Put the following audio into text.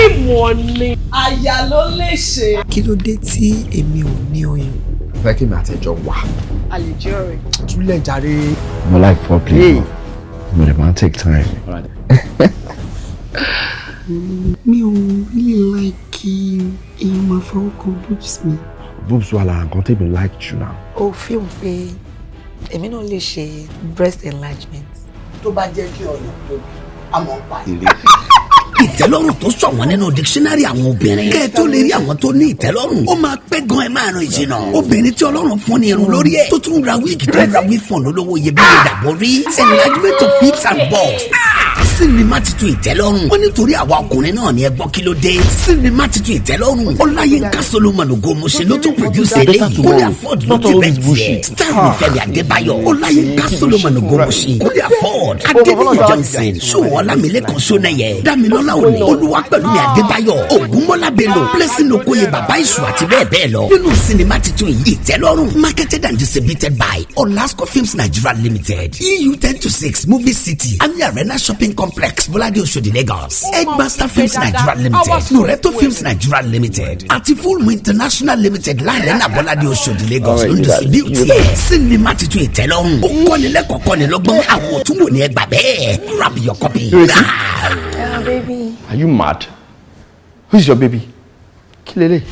Ìmọ̀ ni. Àyà ló lè ṣe. Kí ló dé tí èmi ò ní ọyàn? Fẹ́ kí mi àtẹ̀jọ́ wà. A lè jẹ́ ọ̀rẹ́. Túlẹ̀ jàre. Mo like foreplay. Mo lè máa take time. Mi ò really like kí èèyàn máa fọwọ́ kan boobs mi. Boobs wà lára nǹkan tèmi like jù náà. Ó feel pé èmi náà lè ṣe breast enlargement. Tó bá jẹ́ kí ọyàn tóbi, àmọ́ ń pa. Ìtẹ́lọ́rùn tó ṣọ̀wọ́n nínú dictionary àwọn obìnrin. Kẹ́ ẹ tó lè rí àwọn tó ní ìtẹ́lọ́rùn, ó máa pẹ́ gan, ẹ máa rìn jìnnà. Obìnrin tí Ọlọ́run fún ní irun lórí ẹ̀ tó tún ra wig, tó ra weave-on olówó iyebíye dàbò rí. Enlargement of hips and bust. Sinimá titun Ìtẹ́lọ́rùn. Wọ́n nítorí àwa ọkùnrin náà ni. Ẹ gbọ́, kí ló dé? Sinimá titun Ìtẹ́lọ́rùn, Ọláyínká Solomon Ogomoṣe ló tún produce eléyìí. Kúnlé Afod ló direct ẹ̀. Starring Fẹ́mi Adébáyọ̀, Ọláyínká Solomon Ogomoṣe, Kúnlé Afod, Adébíyì Johnson, Ṣòwò Ọlámilékan, Ṣónẹ́yẹ, Dámilọ́lá Òní, Olúwapẹ̀lúmi Adébáyọ̀, Ògúnmọ́lá Bello, Blessing Okoye, Bàbá Ìṣù àti bẹ́ẹ̀ bẹ́ẹ̀ lọ nínú sinimá titun yìí, Ìtẹ́lọ́rùn. Marketed and distributed by Olasco Films Nigeria Limited, EU 5-6, Movie City, Ami Arena Shopping Complex, Bọ́ládé, Oṣòdì, Lagos. Headmaster Films Nigeria Limited, Loreto Films Nigeria Limited àti Full International Limited, Larena, Bọ́ládé, Oṣòdì, Lagos ló ń distribute ẹ̀. Sinimá titun Ìtẹ́lọ́rùn, ó kọ́ni lẹ́kọ̀ọ́, kọ́ni lọ́gbọ́n, àwọn òtúnwò ní ẹgbàá bẹ́ẹ̀. Grab your copy now. Yeah, baby. Are you mad? Who's your baby? Kí lélẹ̀?